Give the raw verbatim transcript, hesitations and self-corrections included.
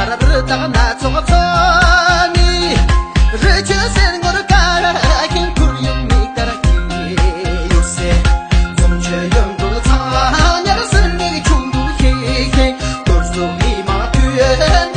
རི་དྭགས་སྣ་ཚོགས་ཚོགས་ནི། རི་ཆུ་སེར་ངོར་དཀར་ཁེངས། ཁོར་ཡུག་མིག་ལྟར་སྐྱིད་ཡོད་སའི། འཛུམ་ཆུ་གཡུ་འགྲོ་ཚང་ཉར་ཟུར་མིག་ཆུང་དུ་ཤེས་ཤེས། གཏོར་ཟོག་མི་མང་དུས་